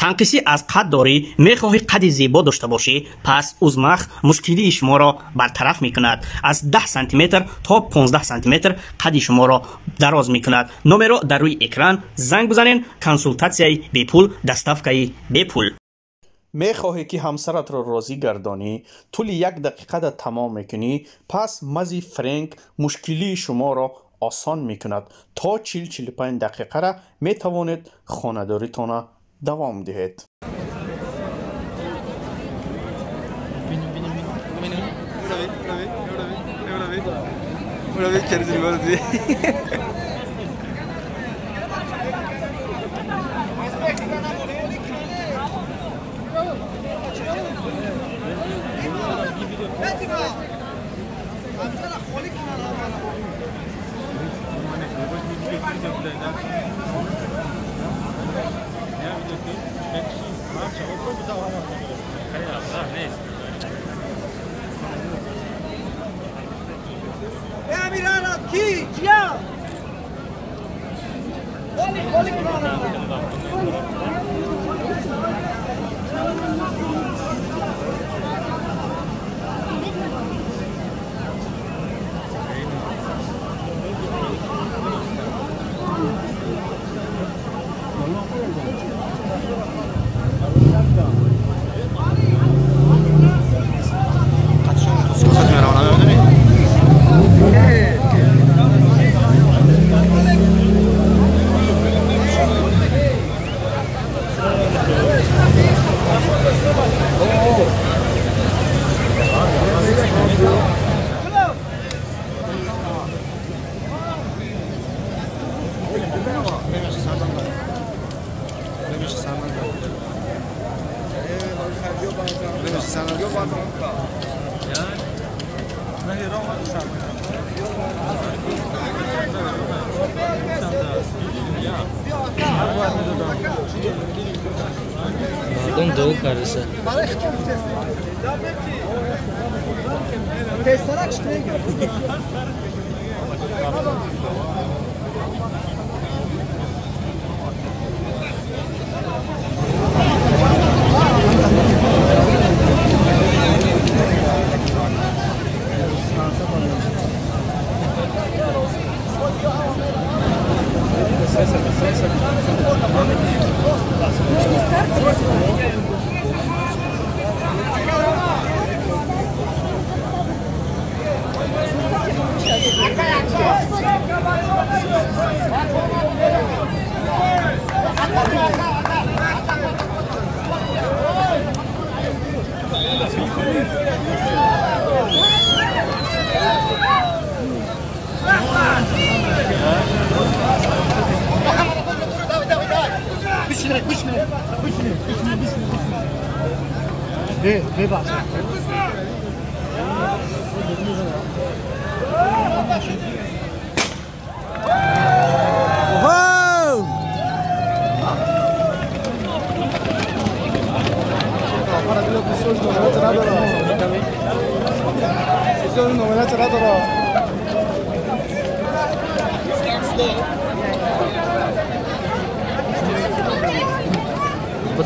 Танқисӣ аз қад дорӣ, мехоҳӣ қади зебо дошта бошӣ, пас узмах мушкилии шуморо бартараф мекунад. Аз 10 сантиметр то 15 сантиметр қади шуморо дароз мекунад. Номеро дар рӯи экран занг бизанед. Консултатсияи бепул, доставкаи бепул. Мехоҳӣ ки ҳамсаратро розӣ гардонӣ, тӯли як дақиқада тамом мекунӣ, пас мази Френк мушкилии шуморо осон мекунад. То 40-45 дақиқара метавонед хонадоритона давом диҳед. Мардум дуо кардаса.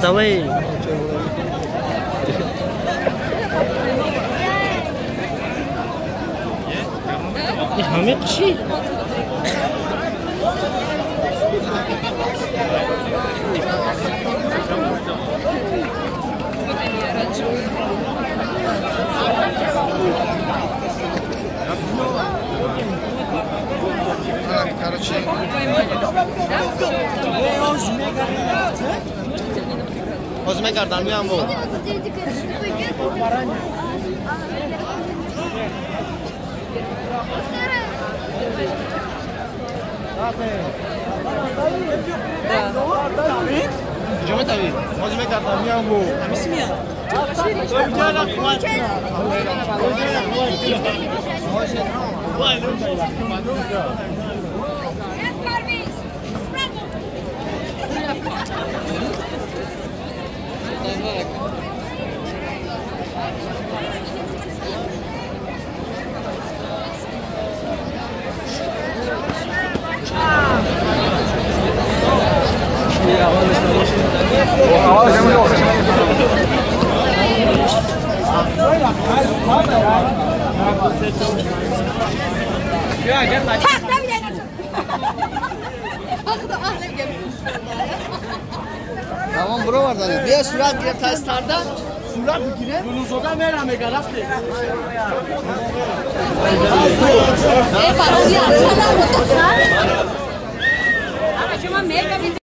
Давай. Ҳамин қиши? Ҳозир мегардам, меам бо. Куҷо метавӣ? Ҳозир мегардам, меам бо. Tamam bro var da. Bir surat girip testarda surat bigire. Guluzoda mera mega rafte.